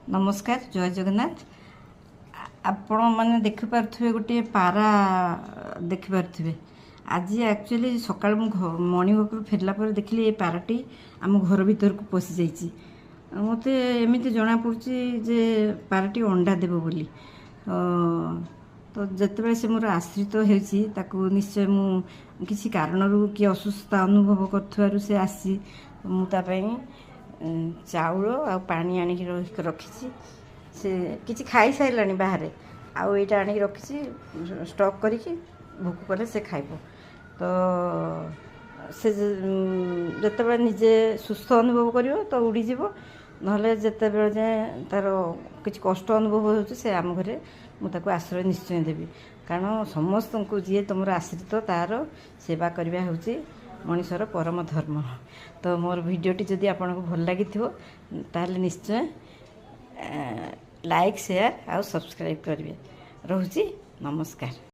ନମସ୍କାର, ଜୟ ଜଗନ୍ନାଥ। ଆପଣମାନେ ଦେଖିପାରୁଥିବେ, ଗୋଟିଏ ପାରା ଦେଖିପାରୁଥିବେ। ଆଜି ଆକ୍ଚୁଆଲି ସକାଳୁ ମୁଁ ମର୍ଣ୍ଣିଂ ୱାକ୍ରୁ ଫେରିଲା ପରେ ଦେଖିଲି, ଏ ପାରାଟି ଆମ ଘର ଭିତରକୁ ପଶିଯାଇଛି। ମୋତେ ଏମିତି ଜଣାପଡ଼ୁଛି ଯେ ପାରାଟି ଅଣ୍ଡା ଦେବ ବୋଲି। ତ ଯେତେବେଳେ ସେ ମୋର ଆଶ୍ରିତ ହେଉଛି, ତାକୁ ନିଶ୍ଚୟ ମୁଁ କିଛି କାରଣରୁ କି ଅସୁସ୍ଥତା ଅନୁଭବ କରୁଥିବାରୁ ସେ ଆସିଛି। ମୁଁ ତା ପାଇଁ ଚାଉଳ ଆଉ ପାଣି ଆଣିକି ରଖିଛି। ସେ କିଛି ଖାଇସାରିଲାଣି ବାହାରେ, ଆଉ ଏଇଟା ଆଣିକି ରଖିଛି ଷ୍ଟକ୍ କରିକି, ଭୋକ କଲେ ସେ ଖାଇବ। ତ ସେ ଯେତେବେଳେ ନିଜେ ସୁସ୍ଥ ଅନୁଭବ କରିବ ତ ଉଡ଼ିଯିବ, ନହେଲେ ଯେତେବେଳେ ଯାଏଁ ତା'ର କିଛି କଷ୍ଟ ଅନୁଭବ ହେଉଛି, ସେ ଆମ ଘରେ ମୁଁ ତାକୁ ଆଶ୍ରୟ ନିଶ୍ଚୟ ଦେବି। କାରଣ ସମସ୍ତଙ୍କୁ, ଯିଏ ତୁମର ଆଶ୍ରିତ, ତା'ର ସେବା କରିବା ହେଉଛି ମଣିଷର ପରମ ଧର୍ମ। ତ ମୋର ଭିଡ଼ିଓଟି ଯଦି ଆପଣଙ୍କୁ ଭଲ ଲାଗିଥିବ, ତାହେଲେ ନିଶ୍ଚୟ ଲାଇକ୍, ସେୟାର ଆଉ ସବସ୍କ୍ରାଇବ୍ କରିବେ। ରହୁଛି, ନମସ୍କାର।